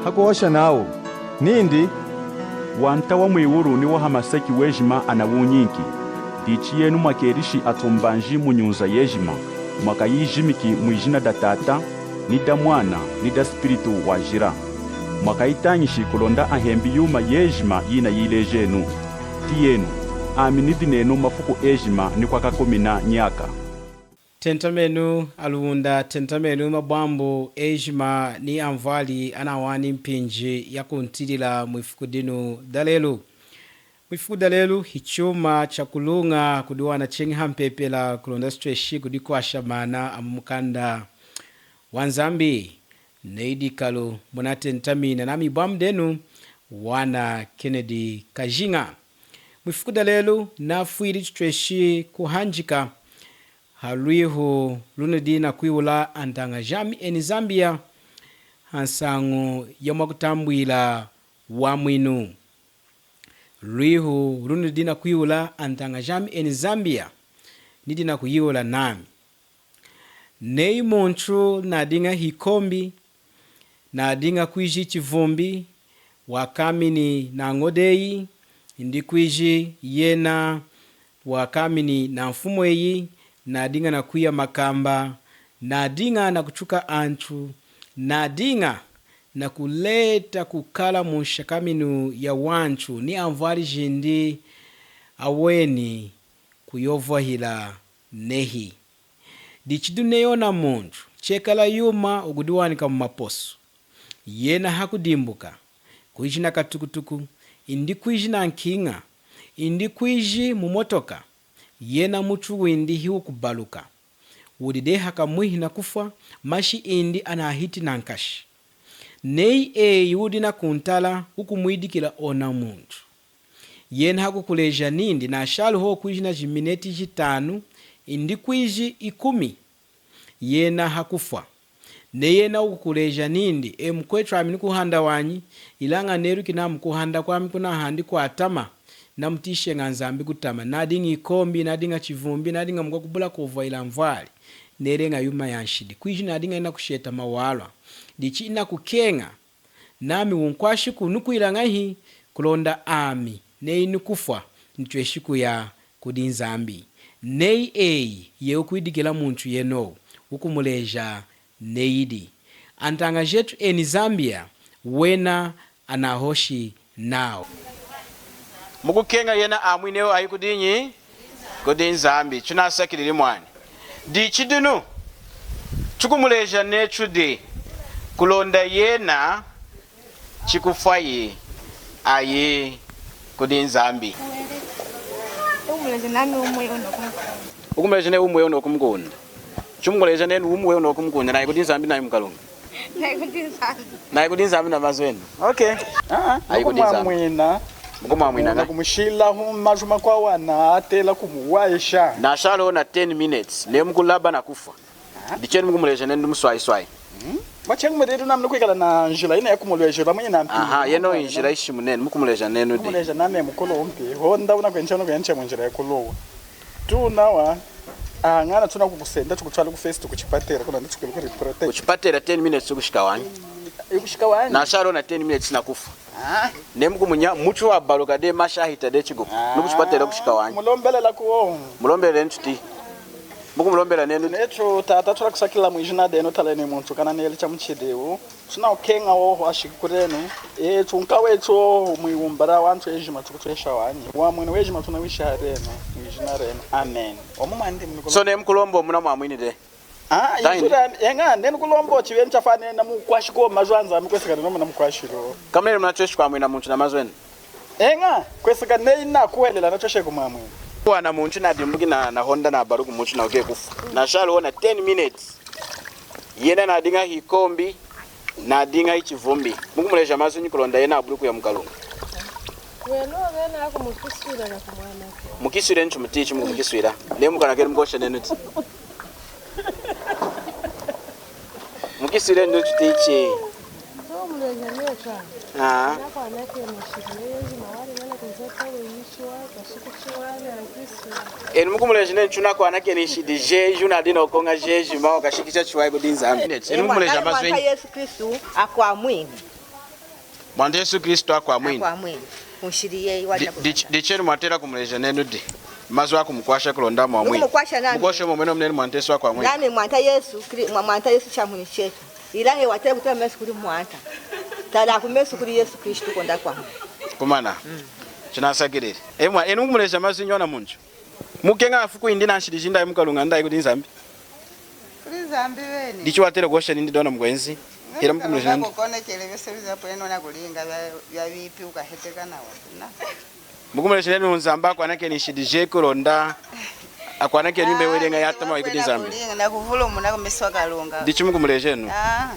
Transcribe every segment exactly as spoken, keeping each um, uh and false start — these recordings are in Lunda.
Hakuhosha nawu nindi, Wanta wa mwiwulu ni wa hamaseki wejima anawunyinki. Dichi yenu mwakelishi atumbanji mu nyunza yejima, mwakayijimiki mwijina da Tata, ni da Mwana, ni da Spiritu Wajila. Mwakayitañishi kulonda ahembi yuma yejima yinayilejenu. Tiyenu, ami nidi nenu mafuku ejima ni kwakakumina nyaka. Tentamenu alunda, tentamenu mabwambu ejima ni anvwali anawani mpinji yakuntilila mwifuku dinu dalelu. Mwifuku dalelu, hichuma chakuluña kudiwana cheñi hampepela kulonda tutweshi kudikwasha maana amu mukanda wa Nzambi. Neyi dikalu munatentamina nami ibwambu denu, wana Kennedy Kajinga. Mwifuku dalelu, nafwili tutweshi kuhanjika halwihu lunidi nakwihula antaña jami eni Zambia, hansañu ya mwakutambwila wamwinu. Lwihu lunidi nakwihula antaña jami eni Zambia, nidi nakuyihula nami. Neyi muntu nadiña hikombi, nadiña kwiji chivumbi, wakamini na ñodeyi, indi kwiji yena wakamini na mfumweyi, nadiña nakwiya makamba, nadiña nakuchuka antu, nadiña nakuleta kukala mu nshakaminu ya wantu ni anvwali jindi aweni kuyovwahila nehi. Dichi dinu neyi ona muntu chekala yuma wukudiwanika mu maposu, yena hakudimbuka, kwiji na katukutuku, indi kwiji na nkiña, indi kwiji mu motoka, yena mutu windi hiwukubaluka. Wudi dehi hakamwihi nakufwa, mashi indi anahiti nankashi. Neyi eyi wudi nakuntala, wukumwidikila ona muntu. Yena hakukuleja nindi nashali hohu kwiji na jimineti jitanu, indi kwiji ikumi, yena hakufwa. Neyi yena wukukuleja nindi, e mukwetu, ami nukuhanda wanyi, ilaña neluki nami kuhanda kwami kunahandi kwatama, namutisheña Nzambi kutama, nadiña ikombi, nadiña chivumbi, nadiña mukwakubula kwovwahila anvwali, neleña yuma yanshidi, kwiji nadiña inakusheta mawalwa. Dichi inakukeña nami wunkwashiku, nukwila ñahi? Kulonda ami neyi nukufwa, nitweshi kuya kudi Nzambi. Neyi eyi yeyi wukwidikila muntu yenowu, wukumuleja neyidi. Antaña jetu eni Zambia, wena anahoshi nawu. Mukukeña yena amwinewu ayi kudinyi? Kudi Nzambi. Tunasakilili mwani. Dichi dinu, tukumuleja netu di kulonda yena chikufwayi ayi kudi Nzambi. Ukumuleja nami umwe uno kumukunda. Ukumuleja ne umwe uno kumukunda. Chumukuleja nenu umwe uno kumukunda, nayi kudi Nzambi, nayi mukalunga. Nayi kudi Nzambi. Nayi kudi Nzambi na mazu enu. Okay. Ah, ayi kudi Nzambi. Mukumwamwina. Mukumwamwina nga? Mukumushilahu mazu makwawu ana atela kumuwahisha. Nashali na ten minutes. Ne mukulaba na kufwa. Dichi enu mukumuleja nenu muswayi swayi. Mm. Mwacheñi mudi nami nukwikala na njila yina yakumuleja, bamwinyi na mpinji. Aha, yena iyi njila yishimuneni, mukumuleja nenu di. Kumuleja nami mukulumpi, Honda wunakwencha, wunakwencha mu njila yakuluwa. Tunawa, añana tunakukusenda, tukutwala ku first ku chipatela, kuna ndi tukwilu kuri protect. Ku chipatela ten minutes kushika wanyi. Kushika wanyi. Nashali na ten minutes na kufwa. Ah. Ne mukumunya, mutu wabaluka de, mashi ahita de chigupu. Ah. Nukuchipatela kushika wanyi. Mulombelela kuwo. Mulombelele nchuti. Mukumulombela nenu. Netu Tata, tunakusakilila mwijina denu, talenu muntu kana neli chamuchidiwu. Tunakukeña hohu ashiki kudenu. Etu nkawetu hohu mwiwumba dawantu ejima tukutwesha wanyi. Wamwinu wejima tunawishiha denu, mwijina denu. Amen. Omu mwandi munu. So ne mukulomba omu namwamwini de. Ah, injura, eña, nenu kulomba ochiwe nchafane na mukwashiko mazu a Nzambi kweseka nenu muna mukwashilo. Kamene munatweshi kwamwina muntu na mazu enu. Eña, kweseka neyi nakuhwelela natweshi kumwamwina. Wana muntu nadimbuki na, na Honda nabaluki muntu na uke kufwa. Nashali na ten minutes. Yena nadiña hikombi, nadiña hichivumbi. Mukumuleja mazu nyi kulonda yena abuli kuya mukalunga. Wena ovena akumukiswila na kumwanakena. Mukiswile nchu mutichi mukumukiswila. Ne mukanakeni mukuhosha nenu di. Mukiswile nenu chutichi. Ah. Enu mukumuleja nenu chunakwanakeni nshidi jeju nadi nokoña jeju ma wakashikisha chiwahi kudi Nzambi. Enu mukumuleja mazu enu. Yesu Kristu akwamwini. Mwanta Yesu Kristu akwamwini. Akwamwini. Kunshidi yeyi. Di-, di-, dichi enu mwatela kumuleja nenu di mazu akumukwasha kulonda amwamwini. Nukumukwasha nami. Mukwasha mwomwene omu nenu Mwanta Yesu akwamwini. Nami Mwanta Yesu Kri-, mwa-, Mwanta Yesu Chamwinu chetu. Ilaña watela kutala mesu kudi Mwanta. Tala kumesu kudi Yesu Kristu kulonda akwamwini. Kumana. Mm. Chinasakilili. Emwa, enu mukumuleja mazu inyi ona muntu. Mukeña afuku indi na nshidi jindi ayi mukaluña ndi ayi kudi Nzambi. Kudi Nzambi beni. Dichi watela kuhosha nindi dona mukwenzi. Hela mukumuleja nindi. Kukonekele byose bizapo eno na kulinga bya, bya bipi ukaheteka nawa. Na. Mukumuleja nenu Nzambi akwanakeni nshidi jeyi kulonda akwanakeni yuma yiweleña yatama ayi kudi Nzambi. Na kuvulumuna kumesu a Kalunga. Dichi mukumuleja enu. Ah.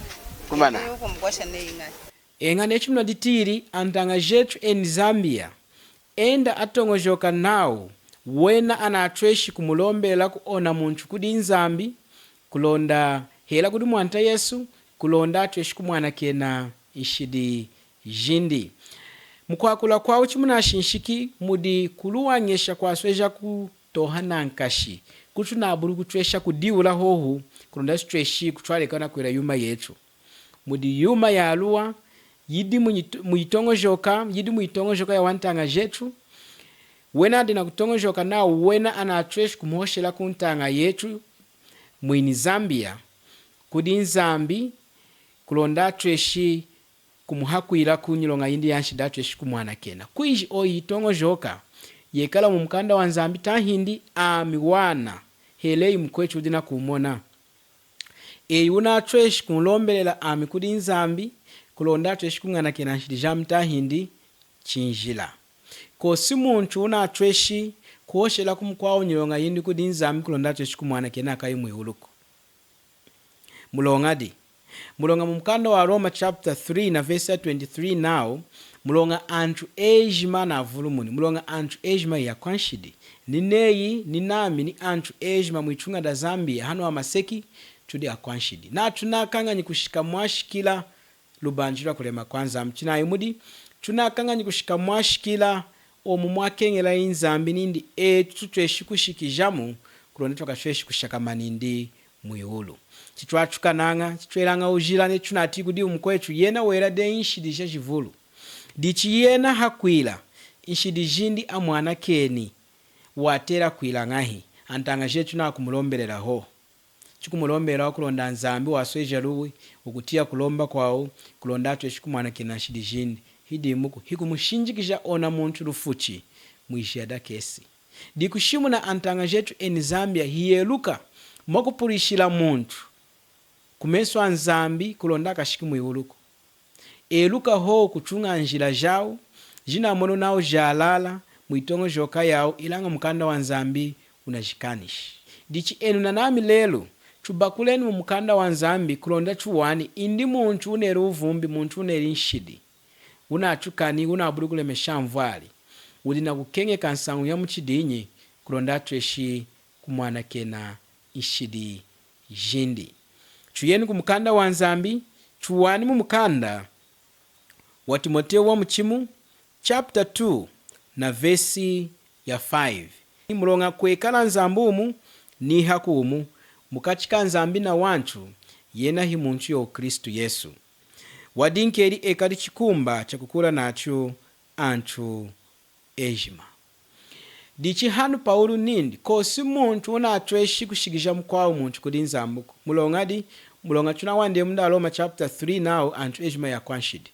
Kumana. Kumukwasha neyi ñahi. Eña, neyi chimunaditiyili, antaña jetu eni Zambia enda atoñojoka nawu wena anatweshi kumulombelaku ona muntu kudi Nzambi, kulonda hela kudi Mwanta Yesu, kulonda atweshi kumwanakena nshidi jindi. Mukwakula kwawu chimunashinshiki mudi kuluwañesha kwasweja kutoha nankashi, kutunabuli kutwesha kudiwula hohu, kulonda tutweshi kutwaleka nakwila yuma yetu. Mudi yuma yaluwa yidi muyito-, muyitoñojoka, yidi muyitoñojoka yawantaña jetu. Wena adi nakutoñojoka nawu wena anatweshi kumuhoshela kuntaña yetu mwini Zambia kudi Nzambi, kulonda atweshi kumuhakwila kunyiloña yindi yanshidi atweshi kumwanakena. Kwiji oyu yitoñojoka yekala mumukanda wa Nzambi tahindi ami wana, hela eyi mukwetu wudi nakumona. Eyi wunatweshi kunlombelela ami kudi Nzambi, kulonda atweshi kuñanakena nshidi jami tahindi? Chinjila. Kosi muntu wunatweshi kuhoshela kumukwawu nyiloña yindi kudi Nzambi kulonda atweshi kumwanakena akayi mwiwuluku. Muloñadi? Muloña mumukanda wa Roma chapter three na verse ya twenty-three nawu, muloña antu ejima anavulumuni, muloña antu ejima hiyakwanshidi. Nineyi, ninami, ni antu ejima mwituña da Zambia hanu hamaseki tudi akwanshidi. Natunakañanyi kushika mwashikila lubanji lwakulema kwaNzambi. Chinayi mudi, tunakañanyi kushika mwashikila omu mwakeñelayi Nzambi nindi etu tutweshi kushikijamu, kulonda twakatweshi kushakama nindi mwiwulu. Chitwatukanaña, chitwelaña wujila netu tunatiyi kudi mukwetu yena wela dehi nshidi jajivulu. Dichi yena hakwila nshidi jindi amwanakeni, watela kwila ñahi? Antaña jetu nakumulombelela hohu. Chikumulombela kulonda Nzambi wasweja luwi, wukutiya kulomba kwawu, kulonda atweshi kumwanakena nshidi jindi. Hidimuku, hikumushinjikija ona muntu lufuchi mwijiya dakesi. Dikushimuna antaña jetu eni Zambia hiyeluka mwakupulwishila muntu kumesu aNzambi kulonda akashiki mwiwuluku. Eluka hohu kutuña njila jawu, jinamoni nawu jalala mwitoñojoka yawu, ilaña mukanda waNzambi wunajikanishi. Dichi enu nanami lelu, tubakulenu mumukanda waNzambi kulonda tuwani, indi muntu wuneli wuvumbi, muntu wuneli nshidi, wunatukani, wunabuli kulemesha anvwali, wudi nakukeñeka nsañu yamuchidinyi kulonda atweshi kumwanakena nshidi jindi. Tuyenu kumukanda waNzambi, tuwani mumukanda waTimotewu wamuchimu, chapter two na verse ya five. Muloña kwekala Nzambi wumu, nihaku wumu, mukachi kaNzambi nawantu, yena himuntu yowu Kristu Yesu. Wadinkeli ekali chikumba chakukuula nachu antu ejima. Dichi hanu Pawulu nindi, kosi muntu wunatweshi kushikija mukwawu muntu kudi Nzambuku. Muloñadi? Muloña tunawani dehi munda Roma chapter three nawu antu ejima hiyakwanshidi.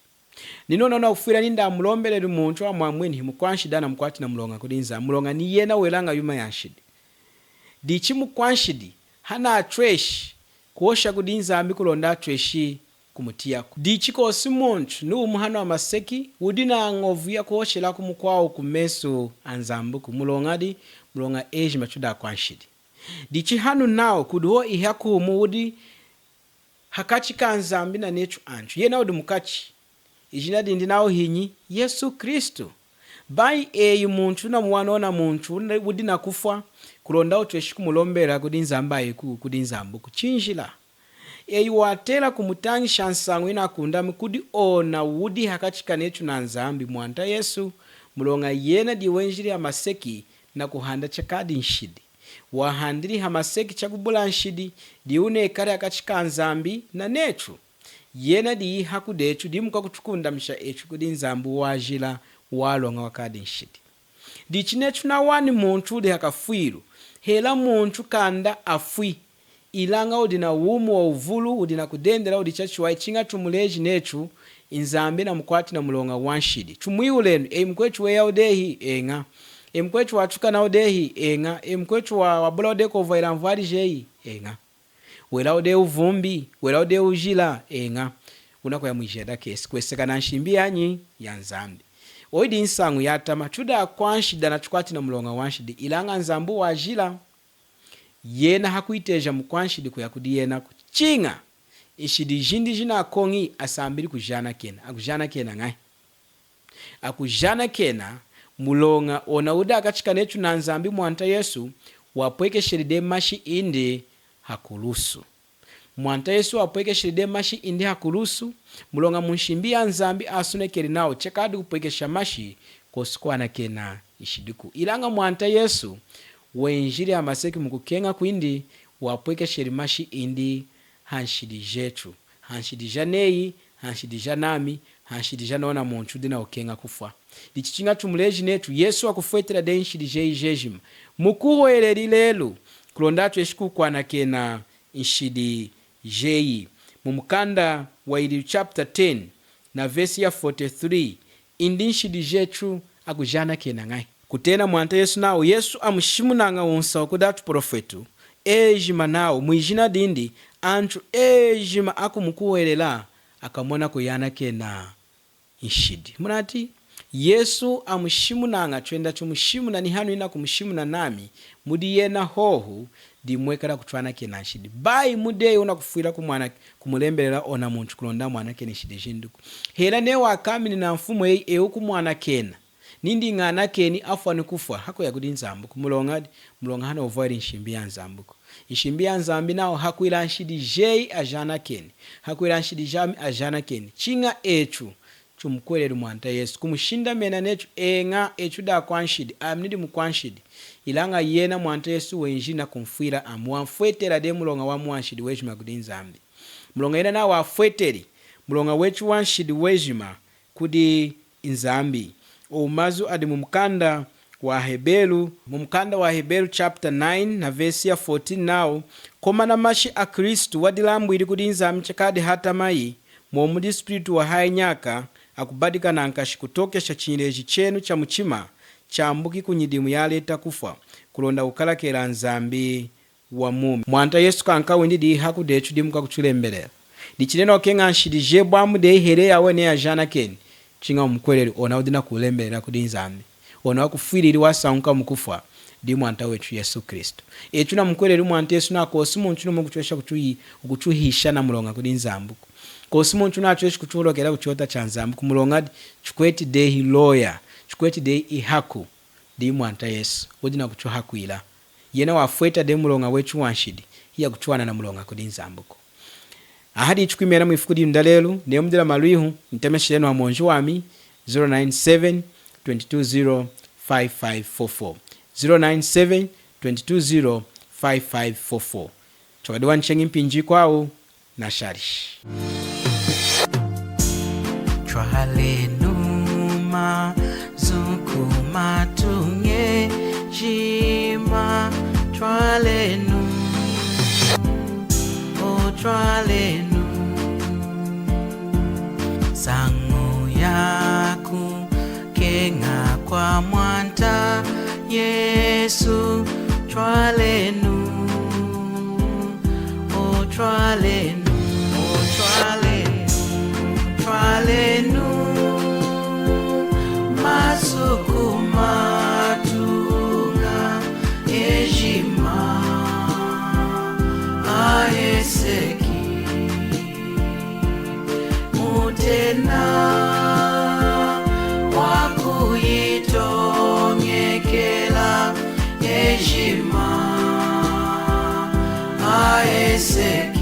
Ninowu nakufwila nindi amulombeleli muntu amwamwini, himukwanshidi, anamukwati namuloña kudi Nzambi. Muloña niyena welaña yuma yanshidi. Dichi mukwanshidi hanatweshi kuhosha kudi Nzambi kulonda atweshi kumutiyaku. Dichi kosi muntu niwumu hanu hamaseki wudi nañovu yakuhoshelaku mukwawu kumesu aNzambuku. Muloñadi? Muloña ejima tudi akwanshidi. Dichi hanu nawu kudi hohu ihaku wumu wudi hakachi kaNzambi nanetu antu, yena wudi mukachi. Ijina dindi nawu hinyi? Yesu Kristu. Bayi eyi muntu wunamuwani ona muntu wudi nakufwa kulonda wutweshi kumulombela kudi Nzambi ayi ku-, kudi Nzambuku? Chinjila. Eyi watela kumutañisha nsañu yinakundami kudi ona wudi hakachi kanetu naNzambi, Mwanta Yesu, muloña yena diyi wenjili hamaseki nakuhanda chakadi nshidi. Wahandili hamaseki chakubula nshidi, diyi wunekali hakachi kaNzambi nanetu. Yena diyi haku dechu, dimu kakuchukundamisha echu kudi Nzambi wajila, waloña, wakadi nshidi. Dichi nechu nawani muntu wudi hakafwilu, hela muntu kanda afwi, ilaña wudi nawumi wawuvulu, wudi nakudendela, wudi chachiwahi, chiña chumuleji nechu Nzambi namukwati namuloña wanshidi. Chumwihulenu, eyi mukwechu weya wudehi? Eña. Eyi mukwechu wachukana wudehi? Eña. Eyi mukwechu wa-, wabula wudehi kwovwahila anvwali jeyi? Eña. Wela wudehi wuvumbi, wela wudehi wujila, eña. Wunakuya mwijiya dakesi, kweseka nanshimbi yanyi? Ya Nzambi. Oyi diyi nsañu yatama, chudi akwanshidi nachukwati namuloña wanshidi, ilaña Nzambi wajila. Yena hakwiteja mukwanshidi kuya kudi yenaku. Chiña nshidi jindi jinakoñi, asambili kujanakena. Ajanakena ñahi? Akujanakena muloña ona wudi akachika nechu na Nzambi, Mwanta Yesu wapwekesheli dehi mashi indi hakulusu. Mwanta Yesu wapwekesheli dehi mashi indi hakulusu, muloña munshimbi ya Nzambi asonekeli nawu chakadi kupwekesha mashi, kosi kwanakena nshidiku. Ilaña Mwanta Yesu wenjili hamaseki mukukeña kwindi, wapwekesheli mashi indi hanshidi jechu, hanshidi janeyi, hanshidi janami, hanshidi janona muntu wudi nakukeña kufwa. Dichi chiña chumuleji nechu Yesu wakufwetela dehi nshidi jeyi jejima. Mukuhweleli lelu, kulonda achweshi kukwanakena nshidi jeyi. Mumukanda wa Yililu chapter ten na verse ya forty-three, indi nshidi jechu akujanakena ñahi? Kutena Mwanta Yesu nawu, Yesu amushimunaña wunsahu kudi atuprofetu ejima nawu mwijina dindi antu ejima akumukuhwelela akamona kuyanakena nshidi. Munatiyi? Yesu amushimunaña, chwenda chumushimuna, ni hanu inakumushimuna nami, mudi yena hohu dimwekala kuchwanakena nshidi. Bayi mudi eyi wunakufwila kumwana-, kumulembelela ona muntu kulonda amwanakeni nshidi jindiku. Hela neyi wakamini na mfumu eyi, eyi wukumwanakena, nindi ñanakeni, afwa ni kufwa, hakuya kudi Nzambiku. Muloñadi? Muloña hana wuvwahili nshimbi ya Nzambiku. Nshimbi ya Nzambi nawu hakwila nshidi jeyi ajanakeni, hakwila nshidi jami ajanakeni. Chiña echu chumukuhweleli Mwanta Yesu, kumushindamena nechu, eña, echu dakwanshidi, ami nidi mukwanshidi. Ilaña yena Mwanta Yesu wenjili nakumfwila ami, wamfwetela dehi muloña wami wanshidi wejima kudi Nzambi. Muloña yena nawu wafweteli muloña wechu wanshidi wejima kudi Nzambi. Awa mazu adi mumukanda wa Heberu, mumukanda wa Heberu chapter nine na verse ya fourteen nawu, komana mashi a Kristu wadilambwili kudi Nzambi chakadi hatamayi, mwomudi Spiritu wahaya nyaka, akubadika nankashi kutokesha chinleji chenu chamuchima, chambuki kunyidimu yaleta kufwa, kulonda kukalakela Nzambi wamumi. Mwanta Yesu kankawindi dihaku dechu dimu kakuchulembelela. Dichi neyi wukeña nshidi jeyi bwambu dehi hela eyi aweni ajanakeni, chiña wumukuhweleli ona wudi nakulembelela kudi Nzambi. Ona wakufwilili wasañuka mukufwa, diyi Mwanta wechu Yesu Kristu. Echu namukuhweleli Mwanta Yesu nawu kosi muntu niwumu wukuchwesha kuchuhi-, wukuchuhisha namuloña kudi Nzambiku. Kosi muntu niwuchweshi kuchuholokela kuchota cha Nzambiku muloña di-, chukweti dehi lawyer, chukweti dehi ihaku. Diyi Mwanta Yesu, wudi nakuchuhakwila. Yena wafweta dehi muloña wechu wanshidi, hiyakuchuwana namuloña kudi Nzambiku. Aha dichi kwimena mwifuku dinu dalelu, neyi mudi namalwihu, ntemeshelenu ha mwonji wami, zero nine seven, twenty two zero, five five four four. Zero nine seven, twenty two zero, five five four four. Chwadiwa ncheñi mpinji yikwawu, nashali. Chwalenu mazu kumatuña ejima, chwalenu, o chwalenu. Nsañu yaku keña kwa Mwanta Yesu, chwalenu, o chwalenu, o chwalenu, chwalenu, mazu kumatuña ejima aheseki. Mutena wakuyitoñekela ejima aheseki.